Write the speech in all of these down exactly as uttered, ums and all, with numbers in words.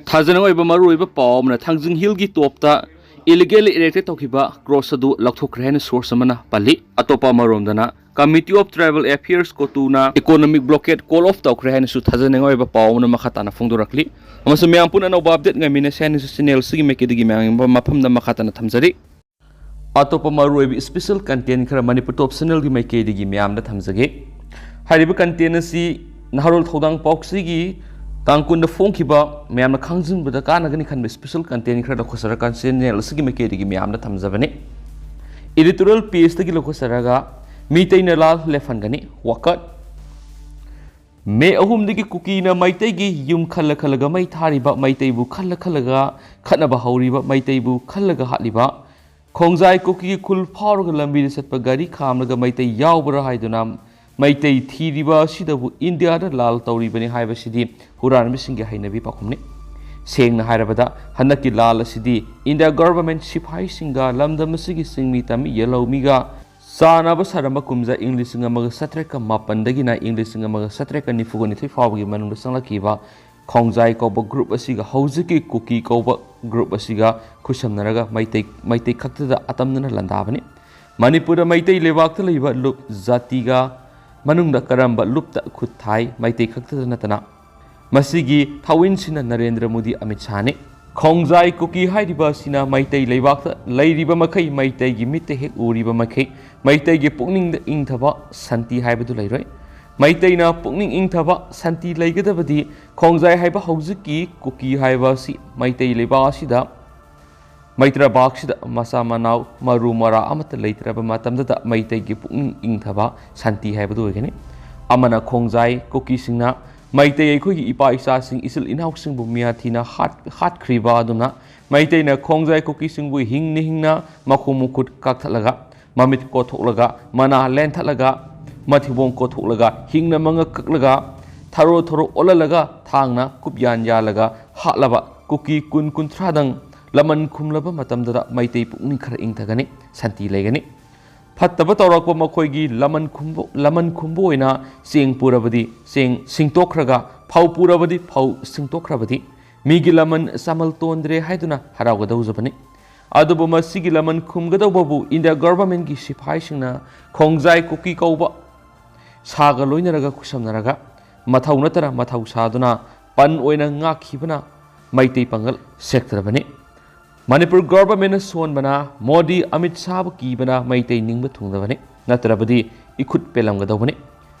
ꯊꯥꯖꯅꯤꯡꯉꯥꯏ ꯑꯣꯏꯕ ꯃꯔꯨꯑꯣꯏꯕ ꯄꯥꯎ ꯑꯃꯅ, ꯊꯥꯡꯖꯤꯡ ꯍꯤꯜꯒꯤ ꯇꯣꯞꯇ illegally erected ꯇꯧꯈꯤꯕ ꯀ꯭ꯔꯣꯁ ꯑꯗꯨ ꯂꯧꯊꯣꯛꯈ꯭ꯔꯦ ꯍꯥꯏꯅ ꯁꯣꯔꯁ ꯑꯃꯅ ꯄꯜꯂꯤ꯫ ꯑꯇꯣꯞꯄ ꯑꯃꯔꯣꯝꯗꯅ, Committee of Tribal Affairs, ꯀꯣꯇꯨꯅ economic blockade call off ꯇꯧꯈ꯭ꯔꯦ ꯍꯥꯏꯅꯁꯨ ꯊꯥꯖꯅꯤꯡꯉꯥꯏ ꯑꯣꯏꯕ ꯄꯥꯎ ꯑꯃꯅ ꯃꯈꯥ ꯇꯥꯅ ꯐꯣꯡꯗꯣꯔꯛꯂꯤ꯫ ꯑꯃꯁꯨꯡ ꯃꯌꯥꯝ ꯄꯨꯟꯅ ꯑꯅꯧꯕ ꯑꯞꯗꯦꯠ ꯉꯥꯏꯃꯤꯟꯅꯁꯦ ꯍꯥꯏꯅꯁꯨ ꯆꯦꯅꯦꯜ ꯑꯁꯤꯒꯤ ꯃꯥꯏꯀꯩꯗꯒꯤ ꯃꯌꯥꯝ ꯌꯦꯡꯕ ꯃꯐꯝꯗ ꯃꯈꯥ ꯇꯥꯅ ꯊꯝꯖꯔꯤ꯫ ꯑꯇꯣꯞꯄ ꯃꯔꯨꯑꯣꯏꯕ ꯏꯁꯄꯤꯁꯦꯜ ꯀꯟꯇꯦꯟ ꯈꯔ ꯃꯅꯤꯄꯨꯔ ꯇꯣꯞ ꯆꯦꯅꯦꯜꯒꯤ ꯃꯥꯏꯀꯩꯗꯒꯤ ꯃꯌꯥꯝꯗ ꯊꯝꯖꯒꯦ꯫ ꯍꯥꯏꯔꯤꯕ ꯀꯟꯇꯦꯟ ꯑꯁꯤ ꯅꯍꯥꯔꯣꯜ ꯊꯧꯗꯥꯡ ꯄꯥꯎꯁꯤꯒꯤ ꯇꯥꯡ ꯀꯨꯟꯗ ꯐꯣꯡꯈꯤꯕ ꯃꯌꯥꯝꯅ ꯈꯪꯖꯤꯟꯕꯗ ꯀꯥꯟꯅꯒꯅꯤ ꯈꯟꯕ ꯏꯁꯄꯤꯁꯦꯜ ꯀꯟꯇꯦꯟ ꯈꯔ ꯂꯧꯈꯠꯆꯔꯀꯥꯟ ꯆꯦꯅꯦꯜ ꯑꯁꯤꯒꯤ ꯃꯥꯏꯀꯩꯗꯒꯤ ꯃꯌꯥꯝꯗ ꯊꯝꯖꯕꯅꯤ꯫ Editorial pageꯇꯒꯤ ꯂꯧꯈꯠꯆꯔꯒ, ꯃꯤꯇꯩꯅ ꯂꯥꯜ ꯂꯦꯞꯍꯟꯒꯅꯤ, ꯋꯥꯀꯠ꯫ ꯃꯦ ꯑꯍꯨꯝꯗꯒꯤ ꯀꯨꯀꯤꯅ ꯃꯩꯇꯩꯒꯤ ꯌꯨꯝ ꯈꯜꯂ ꯈꯜꯂꯒ ꯃꯩ ꯊꯥꯔꯤꯕ, ꯃꯩꯇꯩꯕꯨ ꯈꯜꯂ ꯈꯜꯂꯒ ꯈꯠꯅꯕ ꯍꯧꯔꯤꯕ, ꯃꯩꯇꯩꯕꯨ ꯈꯜꯂꯒ ꯍꯥꯠꯂꯤꯕ, ꯈꯣꯡꯖꯥꯏ ꯀꯨꯀꯤꯒꯤ ꯈꯨꯜ ꯐꯥꯎꯔꯒ ꯂꯝꯕꯤꯗ ꯆꯠꯄ ꯒꯥꯔꯤ ꯈꯥꯝꯂꯒ ꯃꯩꯇꯩ ꯌꯥꯎꯕ꯭ꯔꯥ ꯍꯥꯏꯗꯨꯅ ꯃꯩꯇꯩ ꯊꯤꯔꯤꯕ ꯑꯁꯤꯗꯕꯨ ꯏꯟꯗꯤꯌꯥꯗ ꯂꯥꯜ ꯇꯧꯔꯤꯕꯅꯤ ꯍꯥꯏꯕꯁꯤꯗꯤ ꯍꯨꯔꯥꯟꯕꯁꯤꯡꯒꯤ ꯍꯩꯅꯕꯤ ꯄꯥꯎꯈꯨꯝꯅꯤ꯫ ꯁꯦꯡꯅ ꯍꯥꯏꯔꯕꯗ, ꯍꯟꯗꯛꯀꯤ ꯂꯥꯜ ꯑꯁꯤꯗꯤ ꯏꯟꯗꯤꯌꯥ ꯒꯚꯔꯟꯃꯦꯟꯠ ꯁꯤꯐꯥꯏꯁꯤꯡꯒ ꯂꯝꯗꯝ ꯑꯁꯤꯒꯤ ꯆꯤꯡꯃꯤ ꯇꯝꯃꯤ ꯌꯦꯜꯍꯧꯃꯤꯒ ꯆꯥꯅꯕ ꯁꯥꯔꯝꯕ ꯀꯨꯝꯖꯥ ꯏꯪ ꯂꯤꯁꯤꯡ ꯑꯃꯒ ꯆꯥꯇ꯭ꯔꯦꯠꯀ ꯃꯥꯄꯟꯗꯒꯤꯅ ꯏꯪ ꯂꯤꯁꯤꯡ ꯑꯃꯒ ꯆꯥꯇ꯭ꯔꯦꯠꯀ ꯅꯤꯐꯨꯒ ꯅꯤꯊꯣꯏ ꯐꯥꯎꯕꯒꯤ ꯃꯅꯨꯡꯗ ꯆꯪꯂꯛꯈꯤꯕ ꯈꯣꯡꯖꯥꯏ ꯀꯧꯕ ꯒ꯭ꯔꯨꯞ ꯑꯁꯤꯒ ꯍꯧꯖꯤꯛꯀꯤ ꯀꯨꯀꯤ ꯀꯧꯕ ꯒ꯭ꯔꯨꯞ ꯑꯁꯤꯒ ꯈꯨꯠꯁꯝꯅꯔꯒ ꯃꯩꯇꯩ, ꯃꯩꯇꯩ ꯈꯛꯇꯗ ꯑꯇꯝꯅꯅ ꯂꯥꯟꯗꯥꯕꯅꯤ꯫ ꯃꯅꯤꯄꯨꯔꯗ ꯃꯩꯇꯩ ꯂꯩꯕꯥꯛꯇ ꯂꯩꯕ ꯂꯨꯞ ꯖꯥꯇꯤꯒ ꯃꯅꯨꯡꯗ ꯀꯔꯝꯕ ꯂꯨꯞꯇ ꯈꯨꯠ ꯊꯥꯏ? ꯃꯩꯇꯩ ꯈꯛꯇꯗ ꯅꯠꯇꯅ꯫ ꯃꯁꯤꯒꯤ ꯊꯥꯑꯣꯟꯁꯤꯟꯅ ꯅꯔꯦꯟꯗ꯭ꯔ ꯃꯣꯗꯤ, ꯑꯃꯤꯠ ꯁꯥꯍꯅꯤ꯫ ꯈꯣꯡꯖꯥꯏ ꯀꯨꯀꯤ ꯍꯥꯏꯔꯤꯕ ꯑꯁꯤꯅ ꯃꯩꯇꯩ ꯂꯩꯕꯥꯛꯇ ꯂꯩꯔꯤꯕ ꯃꯈꯩ, ꯃꯩꯇꯩꯒꯤ ꯃꯤꯠꯇ ꯍꯦꯛ ꯎꯔꯤꯕ ꯃꯈꯩ, ꯃꯩꯇꯩꯒꯤ ꯄꯨꯛꯅꯤꯡꯗ ꯏꯪꯊꯕ ꯁꯥꯟꯇꯤ ꯍꯥꯏꯕꯗꯨ ꯂꯩꯔꯣꯏ꯫ ꯃꯩꯇꯩꯅ ꯄꯨꯛꯅꯤꯡ ꯏꯪꯊꯕ ꯁꯥꯟꯇꯤ ꯂꯩꯒꯗꯕꯗꯤ ꯈꯣꯡꯖꯥꯏ ꯍꯥꯏꯕ ꯍꯧꯖꯤꯛꯀꯤ ꯀꯨꯀꯤ ꯍꯥꯏꯕ ꯑꯁꯤ ꯃꯩꯇꯩ ꯂꯩꯕꯥꯛ ꯑꯁꯤꯗ, ꯃꯩꯇ꯭ꯔꯕꯥꯛꯁꯤꯗ ꯃꯆꯥ ꯃꯅꯥꯎ ꯃꯔꯨ ꯃꯔꯥ ꯑꯃꯠꯇ ꯂꯩꯇ꯭ꯔꯕ ꯃꯇꯝꯗꯨꯗ ꯃꯩꯇꯩꯒꯤ ꯄꯨꯛꯅꯤꯡ ꯏꯪꯊꯕ ꯁꯥꯟꯇꯤ ꯍꯥꯏꯕꯗꯨ ꯑꯣꯏꯒꯅꯤ꯫ ꯑꯃꯅ ꯈꯣꯡꯖꯥꯏ ꯀꯨꯀꯤꯁꯤꯡꯅ ꯃꯩꯇꯩ ꯑꯩꯈꯣꯏꯒꯤ ꯏꯄꯥ ꯏꯆꯥꯁꯤꯡ, ꯏꯆꯤꯜ ꯏꯅꯥꯎꯁꯤꯡꯕꯨ ꯃꯤꯌꯥꯊꯤꯅ ꯍꯥꯠ-, ꯍꯥꯠꯈ꯭ꯔꯤꯕ ꯑꯗꯨꯅ ꯃꯩꯇꯩꯅ ꯈꯣꯡꯖꯥꯏ ꯀꯨꯀꯤꯁꯤꯡꯕꯨ ꯍꯤꯡꯅ ꯍꯤꯡꯅ ꯃꯈꯣꯡ ꯃꯈꯨꯠ ꯀꯛꯊꯠꯂꯒ, ꯃꯃꯤꯠ ꯀꯣꯠꯊꯣꯛꯂꯒ, ꯃꯅꯥ ꯂꯦꯟꯊꯠꯂꯒ, ꯃꯊꯤꯕꯣꯡ ꯀꯣꯠꯊꯣꯛꯂꯒ, ꯍꯤꯡꯅ ꯃꯉꯛ ꯀꯛꯂꯒ, ꯊꯔꯣ ꯊꯔꯣ ꯑꯣꯜꯍꯜꯂꯒ, ꯊꯥꯡꯅ ꯀꯨꯞ ꯌꯥꯟ ꯌꯥꯜꯂꯒ ꯍꯥꯠꯂꯕ ꯀꯨꯀꯤ ꯀꯨꯟ ꯀꯨꯟꯊ꯭ꯔꯥꯗꯪ ꯂꯃꯟ ꯈꯨꯝꯂꯕ ꯃꯇꯝꯗꯨꯗ ꯃꯩꯇꯩ ꯄꯨꯛꯅꯤꯡ ꯈꯔ ꯏꯪꯊꯒꯅꯤ, ꯁꯥꯟꯇꯤ ꯂꯩꯒꯅꯤ꯫ ꯐꯠꯇꯕ ꯇꯧꯔꯛꯄ ꯃꯈꯣꯏꯒꯤ ꯂꯃꯟ ꯈꯨꯝꯕ, ꯂꯃꯟ ꯈꯨꯝꯕ ꯑꯣꯏꯅ ꯆꯦꯡ ꯄꯨꯔꯕꯗꯤ ꯆꯦꯡ ꯁꯤꯡꯇꯣꯛꯈ꯭ꯔꯒ, ꯐꯧ ꯄꯨꯔꯕꯗꯤ ꯐꯧ ꯁꯤꯡꯇꯣꯛꯈ꯭ꯔꯕꯗꯤ, ꯃꯤꯒꯤ ꯂꯃꯟ ꯁꯥꯃꯜ ꯇꯣꯟꯗ꯭ꯔꯦ ꯍꯥꯏꯗꯨꯅ ꯍꯔꯥꯎꯒꯗꯧꯖꯕꯅꯤ꯫ ꯑꯗꯨꯕꯨ ꯃꯁꯤꯒꯤ ꯂꯃꯟ ꯈꯨꯝꯒꯗꯧꯕꯕꯨ ꯏꯟꯗꯤꯌꯥ ꯒꯚꯔꯟꯃꯦꯟꯠꯀꯤ ꯁꯤꯐꯥꯏꯁꯤꯡꯅ ꯈꯣꯡꯖꯥꯏ ꯀꯨꯀꯤ ꯀꯧꯕ ꯁꯥꯒ ꯂꯣꯏꯅꯔꯒ ꯈꯨꯠꯁꯝꯅꯔꯒ ꯃꯊꯧ ꯅꯠꯇꯅ ꯃꯊꯧ ꯁꯥꯗꯨꯅ ꯄꯟ ꯑꯣꯏꯅ ꯉꯥꯛꯈꯤꯕꯅ ꯃꯩꯇꯩ ꯄꯥꯡꯒꯜ ꯁꯦꯛꯇ꯭ꯔꯕꯅꯤ꯫ ꯃꯅꯤꯄꯨꯔ ꯒꯚꯔꯟꯃꯦꯟꯠꯅ ꯁꯣꯟꯕꯅ ꯃꯣꯗꯤ ꯑꯃꯤꯠ ꯁꯥꯕꯨ ꯀꯤꯕꯅ ꯃꯩꯇꯩ ꯅꯤꯡꯕ ꯊꯨꯡꯗꯕꯅꯤ, ꯅꯠꯇ꯭ꯔꯕꯗꯤ ꯏꯈꯨꯠ ꯄꯦꯜꯂꯝꯒꯗꯧꯕꯅꯤ꯫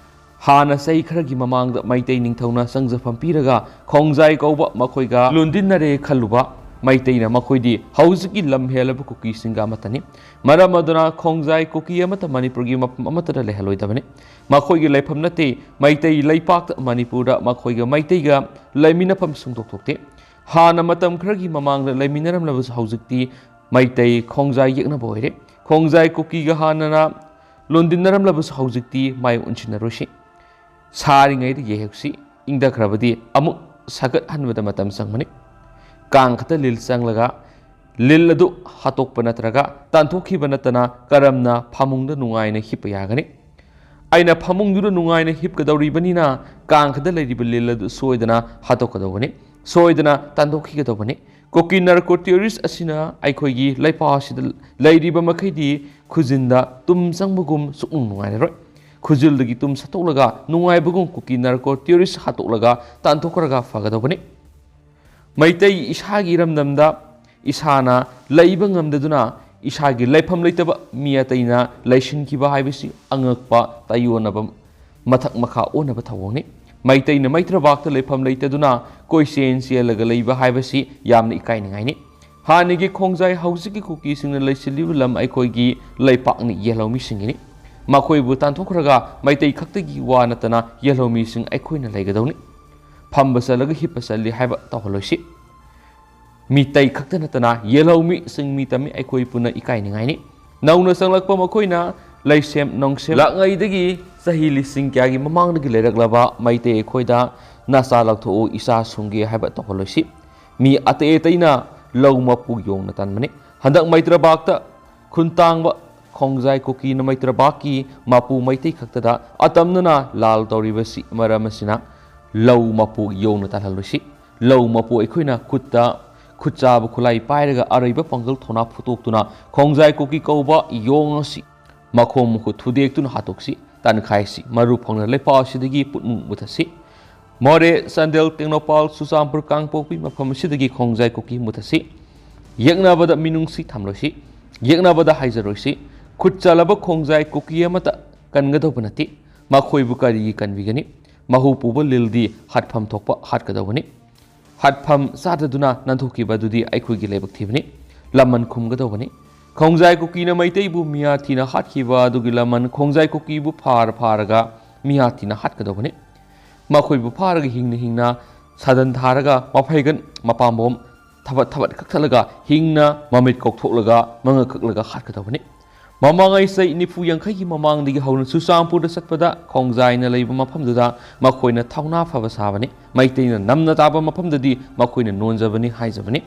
ꯍꯥꯟꯅ ꯆꯍꯤ ꯈꯔꯒꯤ ꯃꯃꯥꯡꯗ ꯃꯩꯇꯩ ꯅꯤꯡꯊꯧꯅ ꯆꯪꯖꯐꯝ ꯄꯤꯔꯒ ꯈꯣꯡꯖꯥꯏ ꯀꯧꯕ ꯃꯈꯣꯏꯒ ꯂꯨꯟꯗꯤꯟꯅꯔꯦ ꯈꯜꯂꯨꯕ ꯃꯩꯇꯩꯅ ꯃꯈꯣꯏꯗꯤ ꯍꯧꯖꯤꯛꯀꯤ ꯂꯝ ꯍꯦꯜꯂꯕ ꯀꯨꯀꯤꯁꯤꯡꯒ ꯑꯃꯠꯇꯅꯤ꯫ ꯃꯔꯝ ꯑꯗꯨꯅ ꯈꯣꯡꯖꯥꯏ ꯀꯨꯀꯤ ꯑꯃꯠꯇ ꯃꯅꯤꯄꯨꯔꯒꯤ ꯃꯐꯝ ꯑꯃꯠꯇꯗ ꯂꯩꯍꯜꯂꯣꯏꯗꯕꯅꯤ꯫ ꯃꯈꯣꯏꯒꯤ ꯂꯩꯐꯝ ꯅꯠꯇꯦ꯫ ꯃꯩꯇꯩ ꯂꯩꯄꯥꯛꯇ ꯃꯅꯤꯄꯨꯔꯗ ꯃꯈꯣꯏꯒ ꯃꯩꯇꯩꯒ ꯂꯩꯃꯤꯟꯅꯐꯝ ꯁꯨꯡꯗꯣꯛ ꯊꯣꯛꯇꯦ꯫ ꯍꯥꯟꯅ ꯃꯇꯝ ꯈꯔꯒꯤ ꯃꯃꯥꯡꯗ ꯂꯩꯃꯤꯟꯅꯔꯝꯂꯕꯁꯨ ꯍꯧꯖꯤꯛꯇꯤ ꯃꯩꯇꯩ ꯈꯣꯡꯖꯥꯏ ꯌꯦꯛꯅꯕ ꯑꯣꯏꯔꯦ꯫ ꯈꯣꯡꯖꯥꯏ ꯀꯨꯀꯤꯒ ꯍꯥꯟꯅꯅ ꯂꯣꯟꯗꯤꯟꯅꯔꯝꯂꯕꯁꯨ ꯍꯧꯖꯤꯛꯇꯤ ꯃꯥꯏ ꯎꯟꯁꯤꯟꯅꯔꯣꯏꯁꯤ꯫ ꯁꯥꯔꯤꯉꯩꯗ ꯌꯦꯛꯍꯧꯁꯤ, ꯏꯪꯊꯈ꯭ꯔꯕꯗꯤ ꯑꯃꯨꯛ ꯁꯥꯒꯠꯍꯟꯕꯗ ꯃꯇꯝ ꯆꯪꯕꯅꯤ꯫ ꯀꯥꯡ ꯈꯛꯇ ꯂꯤꯜ ꯆꯪꯂꯒ ꯂꯤꯜ ꯑꯗꯨ ꯍꯥꯠꯇꯣꯛꯄ ꯅꯠꯇ꯭ꯔꯒ ꯇꯥꯟꯊꯣꯛꯈꯤꯕ ꯅꯠꯇꯅ ꯀꯔꯝꯅ ꯐꯃꯨꯡꯗ ꯅꯨꯡꯉꯥꯏꯅ ꯍꯤꯞꯄ ꯌꯥꯒꯅꯤ? ꯑꯩꯅ ꯐꯃꯨꯡꯗꯨꯗ ꯅꯨꯡꯉꯥꯏꯅ ꯍꯤꯞꯀꯗꯧꯔꯤꯕꯅꯤꯅ ꯀꯥꯡ ꯈꯛꯇ ꯂꯩꯔꯤꯕ ꯂꯤꯜ ꯑꯗꯨ ꯁꯣꯏꯗꯅ ꯍꯥꯠꯇꯣꯛꯀꯗꯧꯕꯅꯤ, ꯁꯣꯏꯗꯅ ꯇꯥꯟꯊꯣꯛꯈꯤꯒꯗꯧꯕꯅꯤ꯫ ꯀꯨꯀꯤ ꯅꯥꯔꯀꯣ ꯇꯦꯔꯣꯔꯤꯁ ꯑꯁꯤꯅ ꯑꯩꯈꯣꯏꯒꯤ ꯂꯩꯄꯥꯛ ꯑꯁꯤꯗ ꯂꯩꯔꯤꯕ ꯃꯈꯩꯗꯤ ꯈꯨꯖꯤꯟꯗ ꯇꯨꯝ ꯆꯪꯕꯒꯨꯝ ꯁꯨꯛꯅꯨꯡ ꯅꯨꯡꯉꯥꯏꯔꯔꯣꯏ꯫ ꯈꯨꯖꯤꯜꯗꯒꯤ ꯇꯨꯝ ꯁꯠꯇꯣꯛꯂꯒ ꯅꯨꯡꯉꯥꯏꯕꯒꯨꯝ ꯀꯨꯀꯤ ꯅꯥꯔꯀꯣ ꯇꯦꯔꯣꯔꯤꯁ ꯍꯥꯠꯇꯣꯛꯂꯒ ꯇꯥꯟꯊꯣꯛꯈ꯭ꯔꯒ ꯐꯒꯗꯧꯕꯅꯤ꯫ ꯃꯩꯇꯩ ꯏꯁꯥꯒꯤ ꯏꯔꯝꯗꯝꯗ ꯏꯁꯥꯅ ꯂꯩꯕ ꯉꯝꯗꯗꯨꯅ ꯏꯁꯥꯒꯤ ꯂꯩꯐꯝ ꯂꯩꯇꯕ ꯃꯤ ꯑꯇꯩꯅ ꯂꯩꯁꯤꯟꯈꯤꯕ ꯍꯥꯏꯕꯁꯤ ꯑꯉꯛꯄ, ꯇꯥꯏꯑꯣꯟꯅꯕ, ꯃꯊꯛ ꯃꯈꯥ ꯑꯣꯟꯅꯕ ꯊꯧꯑꯣꯡꯅꯤ꯫ ꯃꯩꯇꯩꯅ ꯃꯩꯇ꯭ꯔꯕꯥꯛꯇ ꯂꯩꯐꯝ ꯂꯩꯇꯗꯨꯅ ꯀꯣꯏꯆꯦꯟ ꯆꯦꯜꯂꯒ ꯂꯩꯕ ꯍꯥꯏꯕꯁꯤ ꯌꯥꯝꯅ ꯏꯀꯥꯏꯅꯤꯡꯉꯥꯏꯅꯤ꯫ ꯍꯥꯟꯅꯒꯤ ꯈꯣꯡꯖꯥꯏ ꯍꯧꯖꯤꯛꯀꯤ ꯀꯨꯀꯤꯁꯤꯡꯅ ꯂꯩꯁꯤꯜꯂꯤꯕ ꯂꯝ ꯑꯩꯈꯣꯏꯒꯤ ꯂꯩꯄꯥꯛꯅꯤ, ꯌꯦꯜꯍꯧꯃꯤꯁꯤꯡꯒꯤꯅꯤ꯫ ꯃꯈꯣꯏꯕꯨ ꯇꯥꯟꯊꯣꯛꯈ꯭ꯔꯒ ꯃꯩꯇꯩ ꯈꯛꯇꯒꯤ ꯋꯥ ꯅꯠꯇꯅ ꯌꯦꯜꯍꯧꯃꯤꯁꯤꯡ ꯑꯩꯈꯣꯏꯅ ꯂꯩꯒꯗꯧꯅꯤ꯫ ꯐꯝꯕ ꯆꯠꯂꯒ ꯍꯤꯞꯄ ꯆꯠꯂꯤ ꯍꯥꯏꯕ ꯇꯧꯍꯜꯂꯣꯏꯁꯤ꯫ ꯃꯤꯇꯩ ꯈꯛꯇ ꯅꯠꯇꯅ ꯌꯦꯜꯍꯧꯃꯤ, ꯆꯤꯡꯃꯤ ꯇꯝꯃꯤ ꯑꯩꯈꯣꯏ ꯄꯨꯟꯅ ꯏꯀꯥꯏꯅꯤꯡꯉꯥꯏꯅꯤ꯫ ꯅꯧꯅ ꯆꯪꯂꯛꯄ ꯃꯈꯣꯏꯅ ꯂꯩꯁꯦꯝ ꯅꯣꯡꯁꯦꯝ ꯂꯥꯛꯉꯩꯗꯒꯤ ꯆꯍꯤ ꯂꯤꯁꯤꯡ ꯀꯌꯥꯒꯤ ꯃꯃꯥꯡꯗꯒꯤ ꯂꯩꯔꯛꯂꯕ ꯃꯩꯇꯩ ꯑꯩꯈꯣꯏꯗ "ꯅꯆꯥ ꯂꯧꯊꯣꯛꯎ, ꯏꯆꯥ ꯁꯨꯡꯒꯦ" ꯍꯥꯏꯕ ꯇꯧꯍꯜꯂꯣꯏꯁꯤ꯫ ꯃꯤ ꯑꯇꯩ ꯑꯇꯩꯅ ꯂꯧ ꯃꯄꯨ ꯌꯣꯡꯅ ꯇꯥꯟꯕꯅꯤ꯫ ꯍꯟꯗꯛ ꯃꯩꯇ꯭ꯔꯕꯥꯛꯇ ꯈꯨꯟꯇꯥꯡꯕ ꯈꯣꯡꯖꯥꯏ ꯀꯨꯀꯤꯅ ꯃꯩꯇ꯭ꯔꯕꯥꯛꯀꯤ ꯃꯄꯨ ꯃꯩꯇꯩ ꯈꯛꯇꯗ ꯑꯇꯝꯅꯅ ꯂꯥꯜ ꯇꯧꯔꯤꯕꯁꯤ ꯃꯔꯝ ꯑꯁꯤꯅ ꯂꯧ ꯃꯄꯨ ꯌꯣꯡꯅ ꯇꯥꯜꯍꯜꯂꯣꯏꯁꯤ꯫ ꯂꯧ ꯃꯄꯨ ꯑꯩꯈꯣꯏꯅ ꯈꯨꯠꯇ ꯈꯨꯠꯆꯥꯕ ꯈꯨꯠꯂꯥꯏ ꯄꯥꯏꯔꯒ ꯑꯔꯩꯕ ꯄꯥꯡꯒꯜ ꯊꯧꯅꯥ ꯐꯨꯗꯣꯛꯇꯨꯅ ꯈꯣꯡꯖꯥꯏ ꯀꯨꯀꯤ ꯀꯧꯕ ꯌꯣꯡ ꯑꯁꯤ ꯃꯈꯣꯡ ꯃꯈꯨꯠ ꯊꯨꯗꯦꯛꯇꯨꯅ ꯍꯥꯠꯇꯣꯛꯁꯤ, ꯇꯥꯟꯈꯥꯏꯁꯤ, ꯃꯔꯨ ꯐꯪꯅ ꯂꯩꯄꯥꯛ ꯑꯁꯤꯗꯒꯤ ꯄꯨꯠꯃꯨꯛ ꯃꯨꯊꯠꯁꯤ꯫ ꯃꯣꯔꯦ, ꯆꯥꯟꯗꯦꯜ, ꯇꯦꯡꯅꯧꯄꯥꯜ, ꯆꯨꯔꯆꯥꯟꯄꯨꯔ, ꯀꯥꯡꯄꯣꯛꯄꯤ ꯃꯐꯝ ꯑꯁꯤꯗꯒꯤ ꯈꯣꯡꯖꯥꯏ ꯀꯨꯀꯤ ꯃꯨꯊꯠꯁꯤ꯫ ꯌꯦꯛꯅꯕꯗ ꯃꯤꯅꯨꯡꯁꯤ ꯊꯝꯂꯣꯏꯁꯤ, ꯌꯦꯛꯅꯕꯗ ꯍꯥꯏꯖꯔꯣꯏꯁꯤ꯫ ꯈꯨꯠ ꯆꯜꯂꯕ ꯈꯣꯡꯖꯥꯏ ꯀꯨꯀꯤ ꯑꯃꯠꯇ ꯀꯟꯒꯗꯧꯕ ꯅꯠꯇꯦ꯫ ꯃꯈꯣꯏꯕꯨ ꯀꯔꯤꯒꯤ ꯀꯟꯕꯤꯒꯅꯤ? ꯃꯍꯨ ꯄꯨꯕ ꯂꯤꯜꯗꯤ ꯍꯥꯠꯐꯝ ꯊꯣꯛꯄ ꯍꯥꯠꯀꯗꯧꯕꯅꯤ꯫ ꯍꯥꯠꯐꯝ ꯆꯥꯗꯗꯨꯅ ꯅꯥꯟꯊꯣꯛꯈꯤꯕ ꯑꯗꯨꯗꯤ ꯑꯩꯈꯣꯏꯒꯤ ꯂꯥꯏꯕꯛ ꯊꯤꯕꯅꯤ꯫ ꯂꯃꯟ ꯈꯨꯝꯒꯗꯧꯕꯅꯤ꯫ ꯈꯣꯡꯖꯥꯏ ꯀꯨꯀꯤꯅ ꯃꯩꯇꯩꯕꯨ ꯃꯤꯌꯥ ꯊꯤꯅ ꯍꯥꯠꯈꯤꯕ ꯑꯗꯨꯒꯤ ꯂꯃꯟ ꯈꯣꯡꯖꯥꯏ ꯀꯨꯀꯤꯕꯨ ꯐꯥꯔ ꯐꯥꯔꯒ ꯃꯤꯌꯥ ꯊꯤꯅ ꯍꯥꯠꯀꯗꯧꯕꯅꯤ꯫ ꯃꯈꯣꯏꯕꯨ ꯐꯥꯔꯒ ꯍꯤꯡꯅ ꯍꯤꯡꯅ ꯁꯥꯗꯟ ꯊꯥꯔꯒ ꯃꯐꯩꯒꯟ ꯃꯄꯥꯝꯕꯣꯝ ꯊꯕꯠ ꯊꯕꯠ ꯀꯛꯊꯠꯂꯒ ꯍꯤꯡꯅ ꯃꯃꯤꯠ ꯀꯧꯊꯣꯛꯂꯒ ꯃꯉꯛ ꯀꯛꯂꯒ ꯍꯥꯠꯀꯗꯧꯕꯅꯤ꯫ ꯃꯃꯥꯡꯉꯩ ꯆꯍꯤ ꯅꯤꯐꯨ ꯌꯥꯡꯈꯩꯒꯤ ꯃꯃꯥꯡꯗꯒꯤ ꯍꯧꯅ ꯆꯨꯔꯆꯥꯟꯄꯨꯔꯗ ꯆꯠꯄꯗ ꯈꯣꯡꯖꯥꯏꯅ ꯂꯩꯕ ꯃꯐꯝꯗꯨꯗ ꯃꯈꯣꯏꯅ ꯊꯧꯅꯥ ꯐꯕ ꯁꯥꯕꯅꯤ꯫ ꯃꯩꯇꯩꯅ ꯅꯝꯅ ꯇꯥꯕ ꯃꯐꯝꯗꯗꯤ ꯃꯈꯣꯏꯅ ꯅꯣꯟꯖꯕꯅꯤ ꯍꯥꯏꯖꯕꯅꯤ꯫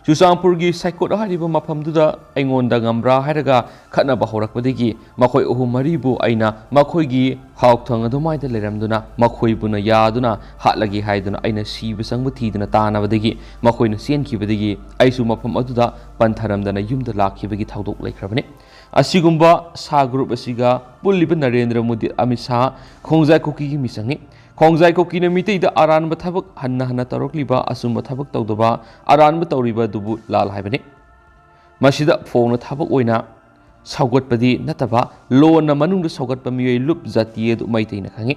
ꯆꯨꯔꯆꯥꯟꯄꯨꯔꯒꯤ ꯁꯥꯏꯀꯣꯠ ꯍꯥꯏꯔꯤꯕ ꯃꯐꯝꯗꯨꯗ ꯑꯩꯉꯣꯟꯗ ꯉꯝꯕ꯭ꯔꯥ ꯍꯥꯏꯔꯒ ꯈꯠꯅꯕ ꯍꯧꯔꯛꯄꯗꯒꯤ ꯃꯈꯣꯏ ꯑꯍꯨꯝ ꯃꯔꯤꯕꯨ ꯑꯩꯅ ꯃꯈꯣꯏꯒꯤ ꯍꯥꯎꯊꯪ ꯑꯗꯨꯃꯥꯏꯗ ꯂꯩꯔꯝꯗꯨꯅ ꯃꯈꯣꯏꯕꯨꯅ ꯌꯥꯗꯨꯅ ꯍꯥꯠꯂꯒꯦ ꯍꯥꯏꯗꯨꯅ ꯑꯩꯅ ꯁꯤꯕ ꯆꯪꯕ ꯊꯤꯗꯨꯅ ꯇꯥꯟꯅꯕꯗꯒꯤ ꯃꯈꯣꯏꯅ ꯆꯦꯟꯈꯤꯕꯗꯒꯤ ꯑꯩꯁꯨ ꯃꯐꯝ ꯑꯗꯨꯗ ꯄꯟꯊꯔꯝꯗꯅ ꯌꯨꯝꯗ ꯂꯥꯛꯈꯤꯕꯒꯤ ꯊꯧꯗꯣꯛ ꯂꯩꯈ꯭ꯔꯕꯅꯤ꯫ ꯑꯁꯤꯒꯨꯝꯕ ꯁꯥ ꯒ꯭ꯔꯨꯞ ꯑꯁꯤꯒ ꯄꯨꯜꯂꯤꯕ ꯅꯔꯦꯟꯗ꯭ꯔ ꯃꯣꯗꯤ, ꯑꯃꯤꯠ ꯁꯥꯍ ꯈꯣꯡꯖꯥꯏ ꯀꯨꯀꯤꯒꯤ ꯃꯤꯆꯪꯅꯤ꯫ ꯈꯣꯡꯖꯥꯏ ꯀꯨꯀꯤꯅ ꯃꯤꯇꯩꯗ ꯑꯔꯥꯟꯕ ꯊꯕꯛ ꯍꯟꯅ ꯍꯟꯅ ꯇꯧꯔꯛꯂꯤꯕ, ꯑꯆꯨꯝꯕ ꯊꯕꯛ ꯇꯧꯗꯕ, ꯑꯔꯥꯟꯕ ꯇꯧꯔꯤꯕ ꯑꯗꯨꯕꯨ ꯂꯥꯜ ꯍꯥꯏꯕꯅꯤ꯫ ꯃꯁꯤꯗ ꯐꯣꯡꯅ ꯊꯕꯛ ꯑꯣꯏꯅ ꯁꯧꯒꯠꯄꯗꯤ ꯅꯠꯇꯕ, ꯂꯣꯟꯅ ꯃꯅꯨꯡꯗ ꯁꯧꯒꯠꯄ ꯃꯤꯑꯣꯏ ꯂꯨꯞ ꯖꯥꯇꯤ ꯑꯗꯨ ꯃꯩꯇꯩꯅ ꯈꯪꯏ꯫